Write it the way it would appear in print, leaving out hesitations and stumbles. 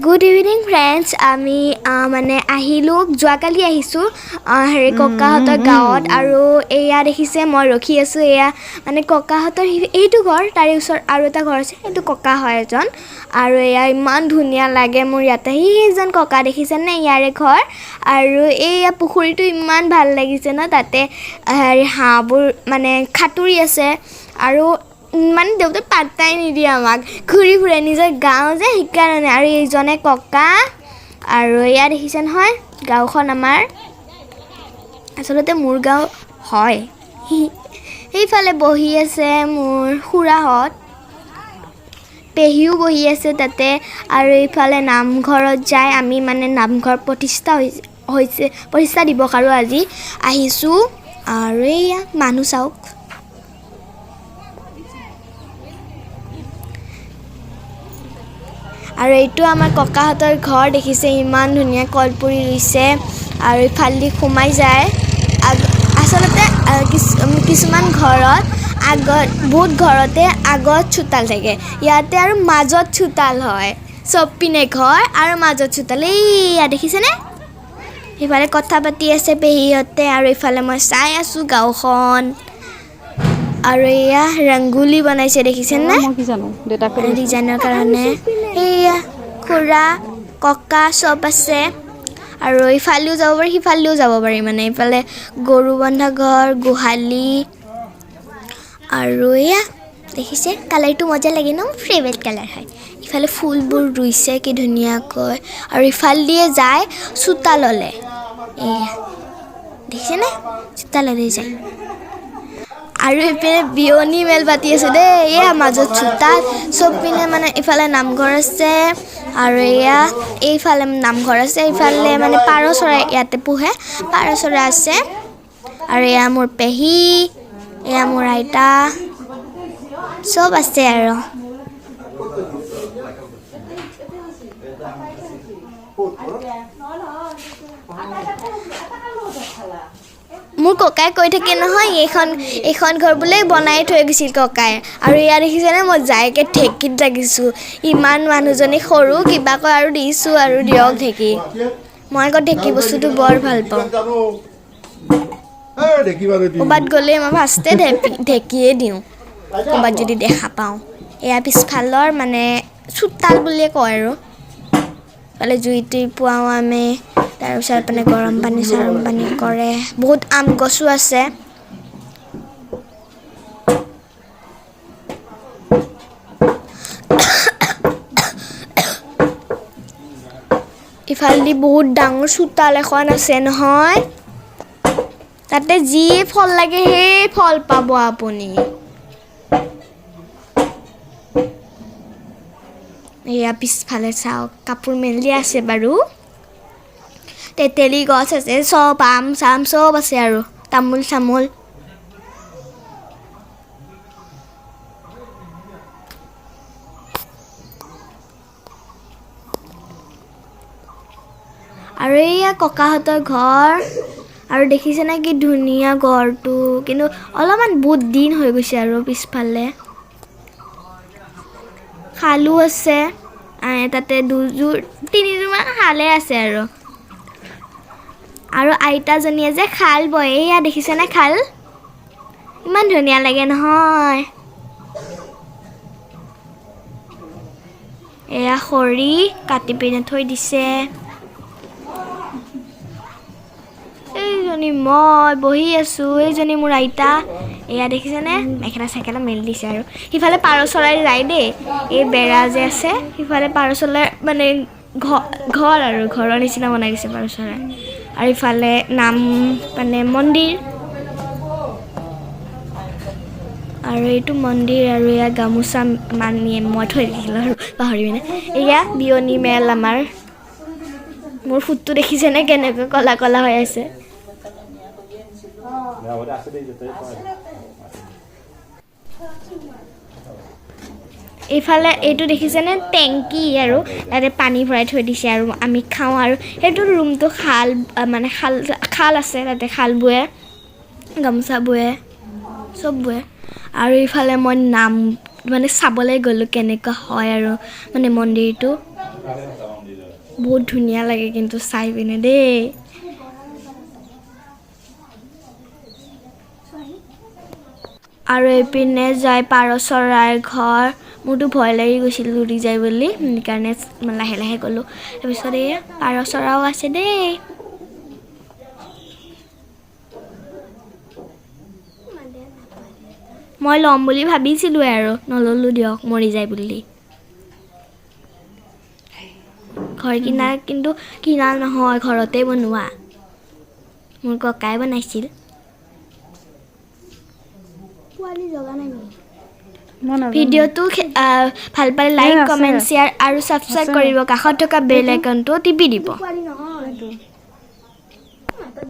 Good evening friends, আমি মানে আহিলোঁ, যোৱাকালি আহিছোঁ হেৰি ককাহঁতৰ গাঁৱত। আৰু এয়া দেখিছে মই ৰখি আছোঁ, এয়া মানে ককাহঁতৰ এইটো ঘৰ, তাৰে ওচৰত আৰু এটা ঘৰ আছে, সেইটো ককা হয় এজন। আৰু এয়া ইমান ধুনীয়া লাগে মোৰ ইয়াতে। সেইজন ককা দেখিছেনে, ইয়াৰে ঘৰ। আৰু এইয়া পুখুৰীটো ইমান ভাল লাগিছে ন, তাতে হেৰি হাঁহবোৰ মানে সাঁতুৰি আছে। আৰু মানে দেউতাই পাত্তাই নিদিয়ে আমাক, ঘূৰি ফুৰে, নিজৰ গাঁও যে সেইকাৰণে। আৰু এইজনে ককা। আৰু এয়া দেখিছে নহয় গাঁওখন আমাৰ, আচলতে মোৰ গাঁও হয়। সেইফালে বহি আছে মোৰ খুৰাহঁত, পেহীও বহি আছে তাতে। আৰু এইফালে নামঘৰত যাই আমি মানে নামঘৰ প্ৰতিষ্ঠা হৈছে, প্ৰতিষ্ঠা দিৱস আৰু আজি আহিছোঁ। আৰু এয়া মানুহ চাওক। আৰু এইটো আমাৰ ককাহঁতৰ ঘৰ, দেখিছে ইমান ধুনীয়া কলপুলি ৰুইছে। আৰু ইফালেদি সোমাই যায়। আচলতে কিছুমান ঘৰত আগত, বহুত ঘৰতে আগত চোতাল থাকে, ইয়াতে আৰু মাজত চোতাল হয়। চব পিনে ঘৰ আৰু মাজত চোতাল। এইয়া দেখিছেনে, সিফালে কথা পাতি আছে পেহীহঁতে। আৰু ইফালে মই চাই আছোঁ গাঁওখন। আৰু এয়া ৰংগোলী বনাইছে, দেখিছেনে ডিজাইনৰ কাৰণে। এয়া খুৰা ককা চব আছে। আৰু ইফালেও যাব পাৰি, সিফালেও যাব পাৰি। মানে ইফালে গৰু বন্ধা ঘৰ, গোহালি। আৰু এয়া দেখিছে কালাৰটো মজা লাগে ন, ফেভৰেট কালাৰ হয়। ইফালে ফুলবোৰ ৰুইছে কি ধুনীয়াকৈ। আৰু ইফালেদিয়ে যায় চোতাললৈ। এয়া দেখিছেনে, চোতাললৈ যায়। আৰু এইপিনে বিয়নী মেল পাতি আছে দেই। এয়া মাজত চোতাল, চব পিনে মানে ইফালে নামঘৰ আছে। আৰু এয়া এইফালে নামঘৰ আছে, এইফালে মানে পাৰ চৰাই ইয়াতে পোহে, পাৰ চৰাই আছে। আৰু এয়া মোৰ পেহী, এয়া মোৰ আইতা, চব আছে। আৰু মোৰ ককাই কৈ থাকে নহয়, এইখন ঘৰ বোলে বনাই থৈ গৈছিল ককাই। আৰু এয়া দেখিছেনে, মই যাইকে ঢেঁকীত লাগিছোঁ। ইমান মানুহজনী সৰু কিবাকৈ আৰু দিছোঁ আৰু দিয়ক ঢেঁকী। মই আকৌ ঢেঁকী বস্তুটো বৰ ভাল পাওঁ। ক'ৰবাত গ'লে মই ফাৰ্ষ্টে ঢেঁকীয়ে দিওঁ, ক'ৰবাত যদি দেখা পাওঁ। এয়া পিছফালৰ মানে চোতাল বুলিয়ে কয় আৰু। ইফালে জুই তুই পুৱাওঁ আমি, তাৰপিছত মানে গৰম পানী চৰম পানী কৰে। বহুত আম গছো আছে। ইফালেদি বহুত ডাঙৰ চোতাল এখন আছে নহয়, তাতে যি ফল লাগে সেই ফল পাব আপুনি। এয়া পিছফালে চাওক, কাপোৰ মেলি আছে বাৰু। তেতেলী গছ আছে, চব আম চাম চব আছে আৰু তামোল চামোল। আৰু এইয়া ককাহঁতৰ ঘৰ। আৰু দেখিছেনে কি ধুনীয়া ঘৰটো, কিন্তু অলপমান বহুত দিন হৈ গৈছে। আৰু পিছফালে শালো আছে, তাতে দুযোৰ তিনিযোৰমান শালে আছে। আৰু আৰু আইতাজনীয়ে যে শাল বয়, এয়া দেখিছেনে শাল, ইমান ধুনীয়া লাগে নহয়। এয়া খৰি কাটি পিনে থৈ দিছে। এইজনী মই বহি আছোঁ, এইজনী মোৰ আইতা। এয়া দেখিছেনে মেখেলা চেখেলা মেলি দিছে। আৰু সিফালে পাৰ চৰাই যায় দেই, এই বেৰা যে আছে সিফালে পাৰ চৰাই মানে ঘৰ আৰু ঘৰৰ নিচিনা বনাই দিছে পাৰ চৰাই। আৰু ইফালে নাম মানে মন্দিৰ। আৰু এইটো মন্দিৰ। আৰু এয়া গামোচা মানি মই থৈ দিছিলোঁ আৰু পাহৰি পিনে। এয়া বিয়নী মেল আমাৰ। মোৰ ফুটটো দেখিছেনে কেনেকৈ ক'লা ক'লা হৈ আছে। এইফালে এইটো দেখিছেনে টেংকি, আৰু তাতে পানী ভৰাই থৈ দিছে আৰু আমি খাওঁ। আৰু সেইটো ৰুমটো খাল মানে খাল খাল আছে, তাতে খাল বোৱে, গামোচা বোৱে, চব বোৱে। আৰু ইফালে মই নাম মানে চাবলৈ গ'লোঁ কেনেকুৱা হয় আৰু মানে মন্দিৰটো। বহুত ধুনীয়া লাগে কিন্তু চাই পিনে দেই। আৰু এইপিনে যায় পাৰ চৰাইৰ ঘৰ। মোৰতো ভয় লাগি গৈছিল উৰি যায় বুলি, সেইকাৰণে লাহে লাহে গ'লোঁ। তাৰপিছত এই পাৰ চৰাও আছে দেই। মই ল'ম বুলি ভাবিছিলোঁৱে আৰু নল'লোঁ দিয়ক, মৰি যায় বুলি। ঘৰ কিনা কিন্তু কিনা নহয়, ঘৰতে বনোৱা, মোৰ ককাই বনাইছিল। ভিডিঅ'টো ভাল পালে লাইক, কমেণ্ট, শ্বেয়াৰ আৰু ছাবস্ক্ৰাইব কৰিব। কাষত থকা বেল আইকনটো টিপি দিব।